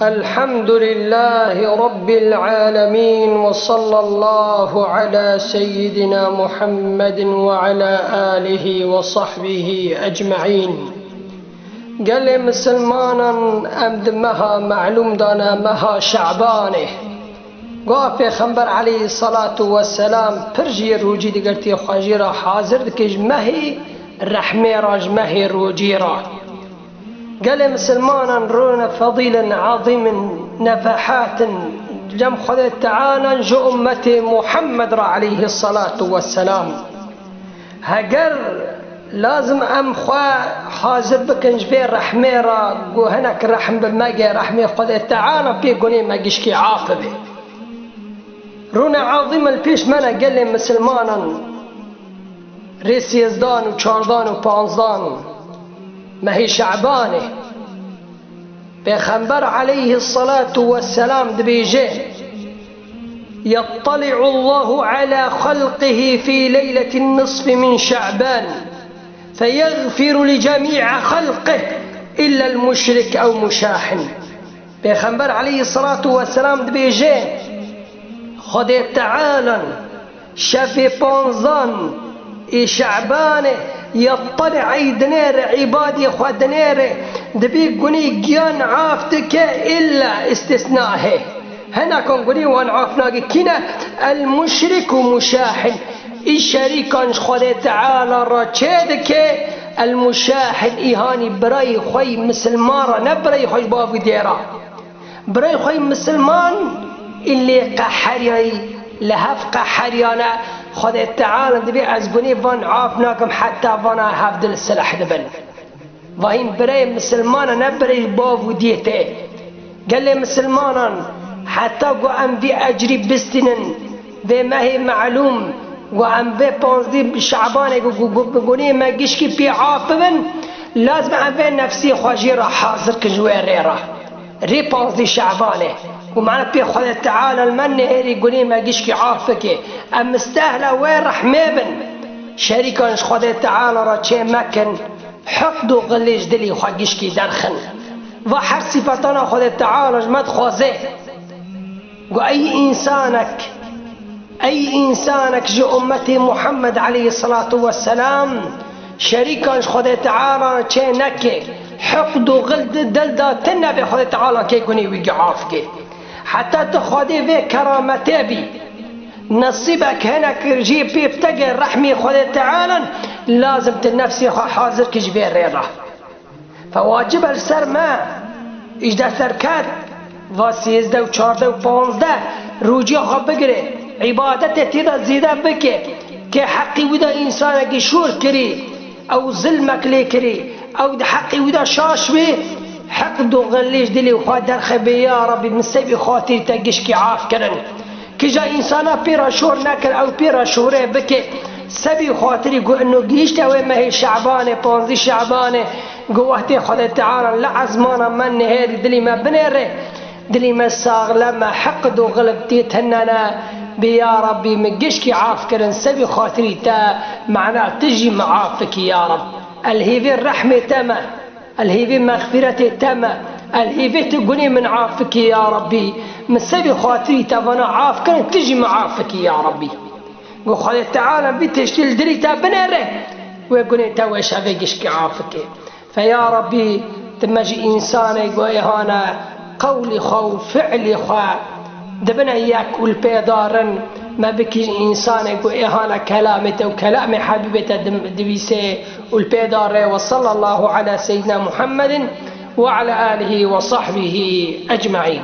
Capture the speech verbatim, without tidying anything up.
الحمد لله رب العالمين، وصلى الله على سيدنا محمد وعلى آله وصحبه أجمعين. Gelê misilmanan, em di meha melûm de ne, meha Şe'banê. Gava Pêxember aleyhî salatu we selam pir jî rûcî digirtî, xwe jê re hazir dikir ji mehê rehmê re, ji mehê rûcî re. Gelê misilmanan rûne fedîlin ezîmin, nefehatin cem Xwedê Teala ji ummetê Muhammed re aleyhî salatu we selam. Heger lazim em xwe hazir bikin ji vê rehmê re, ku hinek rehm bi me ge, rehmê Xwedê Teala pê gunê me gişkî af bibe. Rûne ezîm li pêş me ne gelê misilmanan, rê sêzdan û çardan û panzdan mehê Şe'banê. Pêxember aleyhî salatu we selam dibêje: يطلع الله على خلقه في ليلة النصف من شعبان فيغفر لجميع خلقه إلا المشرك أو مشاحن. Pêxember aleyhî salatu we selam dibêje: Xwedê Teala şevê panzdan ê Şe'banê, yettali ey dinêre, îbadê xwe dinêre, dibê gunê giyan af dike, îlla îstîsna heye. Hinekan gunê wan af nake. Kî ne? El muşrik û muşahin. Î şerîkan ji Xwedê Teala re çê dike, el muşahin, î hanî birayê xwe yî misilman re, ne birayê xwe ji bav û dê re. Birayê xwe yî misilman î lê qeheriyayî, li hev qeheriyane, Xwedê Teala dibê ez gunê van af nakim heta vana hevdil sileh dibin. Vahîn birayê misilman e, ne birayê bav û diyê te. Gelê misilmanan, heta ku em vî ecrî bistînin, vê mehê melûm, ku em vê panzdî Şe'banê ku, ku, ku bi gunê me gişkî pê af bibin, lazim em vê nefsê xwe jê re hazir kin ji wê rê re. Rê panzdî Şe'banê. Ku mane pê Xwedê Teala li me nihêrî gunê me gişkî af bike. Em mistehla wê rehmê bin. Şerîkan ji Xwedê Teala re çê mekin. Hiqd û xilê ji dilê xwe gişkî derxin. Va her sîfetana Xwedê Teala ji me dixwaze. Got, ey însanek, ey însanek ji ummetê Muhammed aleyhî salatu we selam, şerîkan ji Xwedê Teala çê neke, hiqd û xil di dil de tune be, Xwedê Teala kê gunê wî gî af ke. Heta tu Xwedê vê kerametê bî, nesîbek hinek jê pê btege rehmê Xwedê Teala, lazim tu nefsê xwe hazir kî ji vê rê re. Fe wacib e li ser me, îşte serket, va sêzdeh û çardeh û panzdeh rûciya xwe bigire, îbadetê tê de zêde bike, ke heqî wî de însanekî şûr kirî, ew zilmek lê kirî, ew di heqî wî de şaş bî, hiqd û xilê ji dilê xwe derxe bê, ya Rebbî, min sebî xatirî te gişkî af kirin. Kîja însana pê re şor nekir, ew pê re şorê bike. Sebî xatirî ku ino gihîşte wê mehê Şe'banê, panzdî Şe'banê, ku wextê Xwedê Teala li ezmana me nihêrî dilî me binêre, dilî me saxlem e, hiqd û xilb tê tune ne. Bê ya Rebbî, min gişkî af kirin, sebî xatirî te, mana tu jî min af bikî ya Reb. El hêvê rehmê te me. El hêvê mexfîretê te me. El hêvê tu gunê min af bikî ya Rebbî. Min sebî xatirî te vana af kirin, tu jî min af bikî ya Rebbî. Got Xwedê Teala vî tiştî li dilî te binêre, wê gunê te wê şevê gişkî af bike. Fe ya Rebbî, tu me ji însanê ku êhane qewlê xwe û fi'lê xwe dibine yek û li pê darin, me bikî ji însanê ku êhane kelamê te û kelamê Hebîbê te dim-, divîsê û li pê dare. Ve sallallahu ala seyyidina Muhammedin ve ala alihi ve sahbihi ecmaîn.